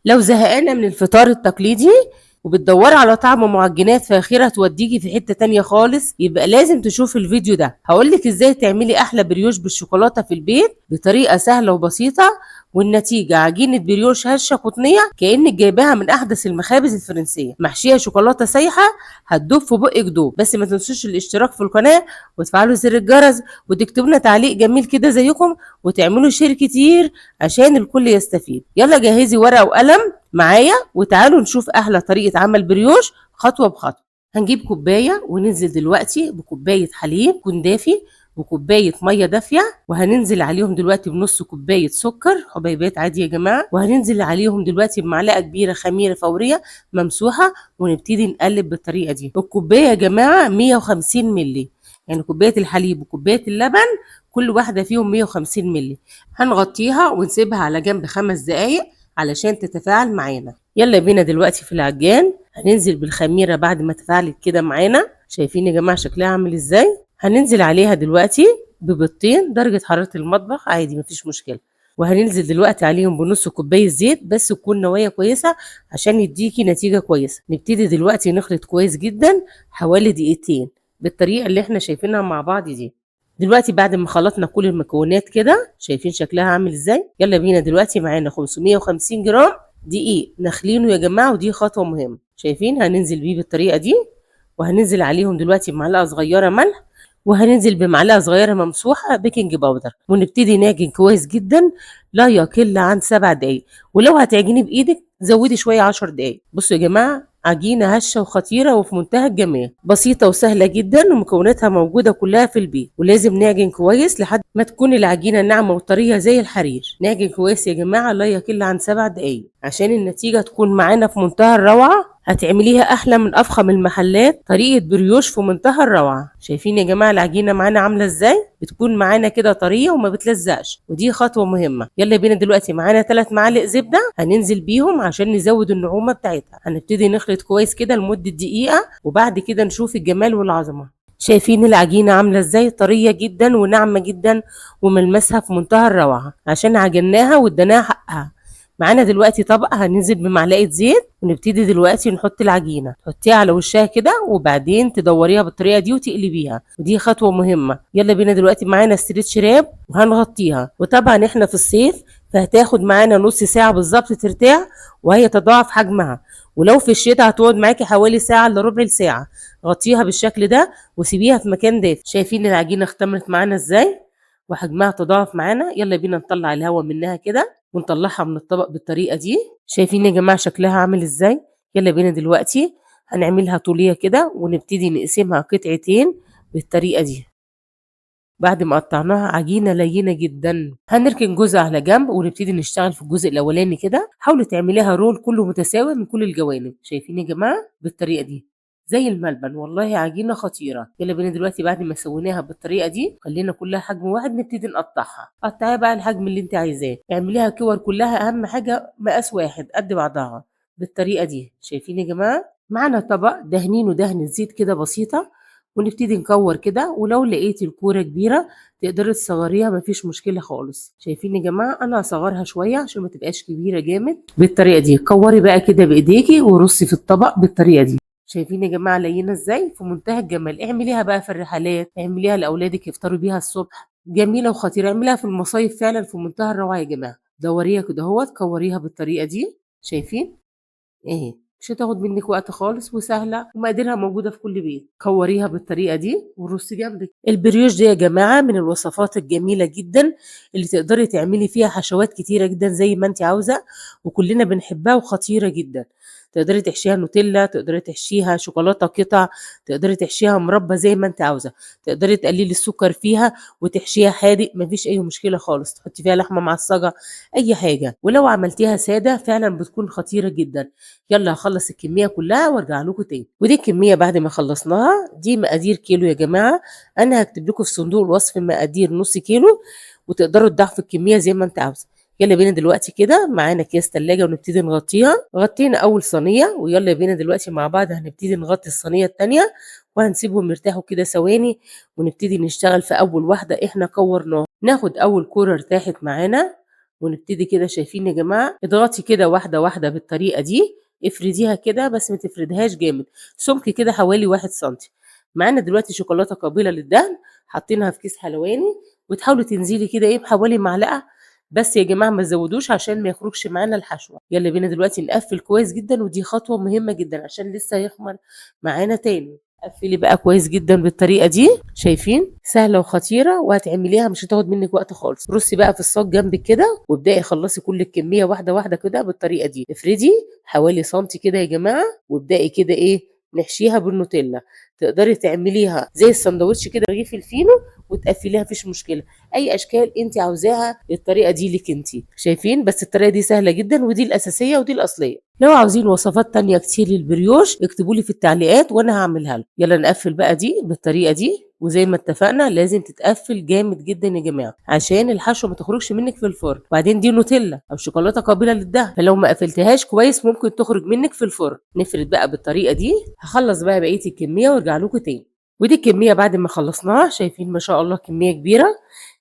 لو زهقانة من الفطار التقليدي وبتدوري على طعم معجنات فاخرة توديكي في حتة تانية خالص، يبقى لازم تشوفي الفيديو ده. هقولك ازاي تعملي احلى بريوش بالشوكولاتة في البيت بطريقة سهلة وبسيطة، والنتيجة عجينة بريوش هشة قطنية كأنك جايباها من أحدث المخابز الفرنسية، محشية شوكولاتة سايحة هتدوب في بقك دوب. بس ما تنسوش الاشتراك في القناة وتفعلوا زر الجرس وتكتبوا لنا تعليق جميل كده زيكم وتعملوا share كتير عشان الكل يستفيد. يلا جهزي ورقة وقلم معايا وتعالوا نشوف أحلى طريقة عمل بريوش خطوة بخطوة. هنجيب كوباية وننزل دلوقتي بكوباية حليب يكون دافي وكوباية مية دافية، وهننزل عليهم دلوقتي بنص كوباية سكر حبيبات عادي يا جماعة، وهننزل عليهم دلوقتي بمعلقة كبيرة خميرة فورية ممسوحة، ونبتدي نقلب بالطريقة دي. الكوباية يا جماعة 150 ملي، يعني كوباية الحليب وكوباية اللبن كل واحدة فيهم 150 ملي. هنغطيها ونسيبها على جنب 5 دقايق علشان تتفاعل معانا. يلا بينا دلوقتي في العجان هننزل بالخميرة بعد ما تفاعلت كده معانا. شايفين يا جماعة شكلها عامل ازاي؟ هننزل عليها دلوقتي ببيضتين، درجة حرارة المطبخ عادي مفيش مشكلة. وهننزل دلوقتي عليهم بنص كوباية زيت، بس تكون نوايا كويسة عشان يديكي نتيجة كويسة. نبتدي دلوقتي نخلط كويس جدا حوالي دقيقتين بالطريقة اللي احنا شايفينها مع بعض دي. دلوقتي بعد ما خلطنا كل المكونات كده شايفين شكلها عامل ازاي؟ يلا بينا دلوقتي معانا 550 جرام دقيق نخلينه يا جماعة، ودي خطوة مهمة. شايفين هننزل بيه بالطريقة دي، وهننزل عليهم دلوقتي بمعلقة صغيرة ملح، وهننزل بمعلقة صغيرة ممسوحة baking powder، ونبتدي نعجن كويس جدا لا يقل عن 7 دقايق، ولو هتعجني بإيدك زودي شوية 10 دقايق. بصوا يا جماعة عجينة هشة وخطيرة وفي منتهى الجمال، بسيطة وسهلة جدا ومكوناتها موجودة كلها في البيت، ولازم نعجن كويس لحد ما تكون العجينة ناعمة وطرية زي الحرير. نعجن كويس يا جماعة لا يقل عن 7 دقايق عشان النتيجة تكون معانا في منتهى الروعة. هتعمليها أحلى من أفخم المحلات، طريقة بريوش في منتهى الروعة. شايفين يا جماعة العجينة معانا عاملة ازاي؟ بتكون معانا كده طرية وما بتلزقش، ودي خطوة مهمة. يلا بينا دلوقتي معانا 3 معالق زبدة هننزل بيهم عشان نزود النعومة بتاعتها. هنبتدي نخلط كويس كده لمدة دقيقة، وبعد كده نشوف الجمال والعظمة. شايفين العجينة عاملة ازاي؟ طرية جدا وناعمة جدا وملمسها في منتهى الروعة عشان عجناها واديناها حقها. معانا دلوقتي طبق هننزل بمعلقة زيت، ونبتدي دلوقتي نحط العجينة. تحطيها على وشها كده وبعدين تدوريها بالطريقة دي وتقلبيها، ودي خطوة مهمة. يلا بينا دلوقتي معانا stretch wrap وهنغطيها، وطبعا احنا في الصيف فهتاخد معانا نص ساعة بالظبط ترتاح وهي تضاعف حجمها، ولو في الشتاء هتقعد معاكي حوالي ساعة الا ربع ساعة. غطيها بالشكل ده وسيبيها في مكان دافي. شايفين العجينة اختمرت معانا ازاي وحجمها تضاعف معانا؟ يلا بينا نطلع الهواء منها كده ونطلعها من الطبق بالطريقة دي. شايفين يا جماعة شكلها عامل ازاي؟ يلا بينا دلوقتي هنعملها طولية كده ونبتدي نقسمها قطعتين بالطريقة دي. بعد ما قطعناها عجينة لينة جدا، هنركن جزء على جنب ونبتدي نشتغل في الجزء الأولاني كده. حاولوا تعمليها رول كله متساوي من كل الجوانب. شايفين يا جماعة بالطريقة دي زي الملبن، والله عجينة خطيرة. يلا بينا دلوقتي بعد ما سويناها بالطريقة دي خلينا كلها حجم واحد نبتدي نقطعها. قطعيها بقى الحجم اللي انت عايزاه، اعمليها كور كلها، اهم حاجة مقاس واحد قد بعضها بالطريقة دي. شايفين يا جماعة؟ معانا طبق دهنينه دهنة زيت كده بسيطة ونبتدي نكور كده، ولو لقيتي الكورة كبيرة تقدري تصغريها مفيش مشكلة خالص. شايفين يا جماعة؟ أنا هصغرها شوية عشان ما تبقاش كبيرة جامد بالطريقة دي. كوري بقى كده بإيديكي ورصي في الطبق بالطريقة دي. شايفين يا جماعة لينة ازاي؟ في منتهى الجمال. اعمليها بقى في الرحلات، اعمليها لأولادك يفطروا بيها الصبح، جميلة وخطيرة. اعمليها في المصايف فعلا في منتهى الروعة يا جماعة. دوريها كده اهوت، كوريها بالطريقة دي. شايفين؟ اهي مش هتاخد منك وقت خالص وسهلة ومقاديرها موجودة في كل بيت. كوريها بالطريقة دي ورصي جنبك. البريوش دي يا جماعة من الوصفات الجميلة جدا اللي تقدري تعملي فيها حشوات كتيرة جدا زي ما انت عاوزة، وكلنا بنحبها وخطيرة جدا. تقدري تحشيها نوتيلا، تقدري تحشيها شوكولاتة قطع، تقدري تحشيها مربى زي ما انت عاوزة، تقدري تقللي السكر فيها وتحشيها حادق مفيش اي مشكلة خالص، تحطي فيها لحمة معصجة اي حاجة. ولو عملتيها سادة فعلا بتكون خطيرة جدا. يلا هخلص الكمية كلها وارجع لكم تاني. ودي الكمية بعد ما خلصناها، دي مقادير كيلو يا جماعة. انا هكتب لكم في صندوق الوصف مقادير نص كيلو، وتقدروا تضاعفوا الكمية زي ما انت عاوزة. يلا بينا دلوقتي كده معانا اكياس تلاجة ونبتدي نغطيها. غطينا اول صينية، ويلا بينا دلوقتي مع بعض هنبتدي نغطي الصينية التانية، وهنسيبهم يرتاحوا كده ثواني ونبتدي نشتغل في اول واحدة احنا كورناها. ناخد اول كورة ارتاحت معانا ونبتدي كده. شايفين يا جماعة؟ اضغطي كده واحدة واحدة بالطريقة دي، افرديها كده بس ما تفردهاش جامد، سمك كده حوالي 1 سنتي. معانا دلوقتي شوكولاتة قابله للدهن حاطينها في كيس حلواني، وتحاولي تنزلي كده ايه بحوالي معلقه بس يا جماعة، ما تزودوش عشان ما يخرجش معانا الحشوه. يلا بينا دلوقتي نقفل كويس جدا، ودي خطوة مهمة جدا عشان لسه هيخمر معانا تاني. قفلي بقى كويس جدا بالطريقة دي، شايفين؟ سهلة وخطيرة، وهتعمليها مش هتاخد منك وقت خالص. رصي بقى في الصاج جنبك كده، وابداي خلصي كل الكمية واحدة واحدة كده بالطريقة دي. افردي حوالي سنتي كده يا جماعة، وابداي كده ايه نحشيها بالنوتيلا. تقدري تعمليها زي السندوتش كده، رغيف الفينو، وتقفليها مفيش مشكلة، اي اشكال انت عاوزاها. الطريقة دي ليك انت، شايفين؟ بس الطريقة دي سهلة جدا، ودي الاساسية ودي الاصلية. لو عاوزين وصفات تانية كتير للبريوش اكتبوا لي في التعليقات وانا هعملها لكم. يلا نقفل بقى دي بالطريقة دي، وزي ما اتفقنا لازم تتقفل جامد جدا يا جماعة عشان الحشوه ما تخرجش منك في الفرن. وبعدين دي نوتيلا او شوكولاتة قابله للدهن، فلو ما قفلتهاش كويس ممكن تخرج منك في الفرن. نفرد بقى بالطريقة دي. هخلص بقى بقية الكمية وارجع لكم تاني. ودي الكمية بعد ما خلصناها، شايفين ما شاء الله كمية كبيرة.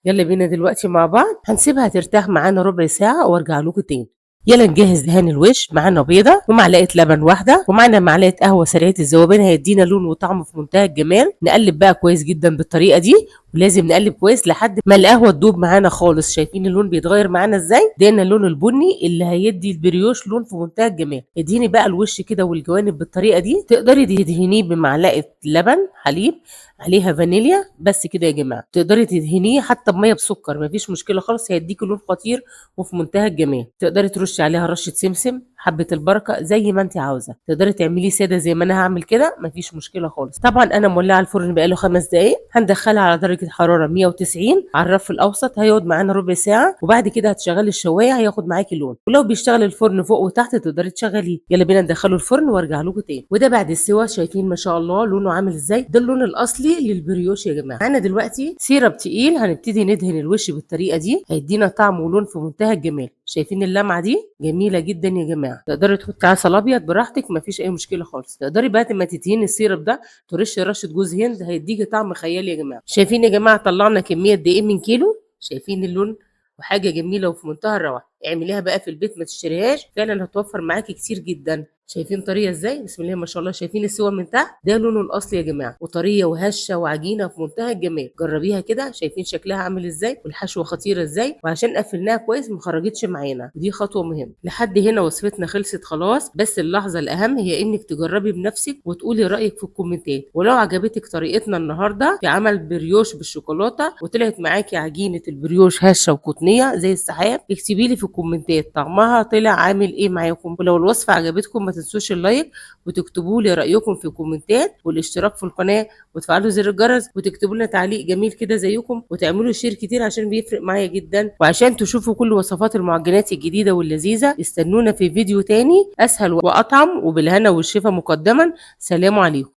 يلا بينا دلوقتي مع بعض هنسيبها ترتاح معانا ربع ساعة وارجع لكم تاني. يلا نجهز دهان الوش. معانا بيضة ومعلقة لبن واحدة، ومعانا معلقه قهوة سريعة الذوبان هيدينا لون وطعم في منتهى الجمال. نقلب بقى كويس جدا بالطريقة دي، ولازم نقلب كويس لحد ما القهوة تدوب معانا خالص. شايفين اللون بيتغير معانا ازاي؟ ادينا اللون البني اللي هيدي البريوش لون في منتهى الجمال. اديني بقى الوش كده والجوانب بالطريقة دي. تقدري تدهنيه بمعلقه لبن حليب عليها فانيليا بس كده يا جماعة. تقدري تدهنيه حتى بميه بسكر مفيش مشكلة خالص، هيديكي لون خطير وفي منتهى الجمال. تقدري ترشي عليها رشه سمسم، حبه البركة، زي ما انت عاوزه. تقدري تعمليه ساده زي ما انا هعمل كده مفيش مشكلة خالص. طبعا انا مولعه الفرن بقاله 5 دقائق، هندخلها على درجه حرارة 190 على الرف الاوسط، هيقعد معانا ربع ساعة، وبعد كده هتشغلي الشوايه هياخد معاكي لون. ولو بيشتغل الفرن فوق وتحت تقدري تشغليه. يلا بينا ندخله الفرن وارجع لكم تاني. وده بعد السوا، شايفين ما شاء الله لونه عامل ازاي؟ ده اللون الاصلي للبريوش يا جماعة. معانا دلوقتي syrup تقيل، هنبتدي ندهن الوش بالطريقة دي، هيدينا طعم ولون في منتهى الجمال. شايفين اللمعة دي؟ جميلة جدا يا جماعة. تقدري تحطي عسل ابيض براحتك مفيش اي مشكلة خالص. تقدري بعد ما تدهني ال syrup ده ترشي رشه جوز هند، هيديكي طعم خيالي يا جماعة. شايفين يا جماعة طلعنا كمية قد ايه من كيلو؟ شايفين اللون؟ وحاجه جميلة وفي منتهى الروعة. اعمليها بقى في البيت ما تشتريهاش، فعلا هتوفر معاكي كتير جدا. شايفين طرية ازاي؟ بسم الله ما شاء الله. شايفين السوا من تحت؟ ده لونه الاصلي يا جماعة، وطريه وهشه وعجينه في منتهى الجمال. جربيها كده، شايفين شكلها عامل ازاي والحشوه خطيرة ازاي، وعشان قفلناها كويس ما خرجتش معانا، ودي خطوة مهمة. لحد هنا وصفتنا خلصت خلاص، بس اللحظة الاهم هي انك تجربي بنفسك وتقولي رايك في الكومنتات. ولو عجبتك طريقتنا النهارده في عمل بريوش بالشوكولاته وطلعت معاكي عجينه البريوش هشه وقطنيه زي السحاب، اكتبي لي في الكومنتات طعمها طلع عامل ايه معاكم. ولو الوصفة عجبتكم ما تنسوش ال like وتكتبوا لي رايكم في الكومنتات، والاشتراك في القناة، وتفعلوا زر الجرس، وتكتبوا لنا تعليق جميل كده زيكم، وتعملوا share كتير عشان بيفرق معايا جدا، وعشان تشوفوا كل وصفات المعجنات الجديدة واللذيذه. استنونا في فيديو تاني اسهل واطعم، وبالهنا والشفا مقدما. سلام عليكم.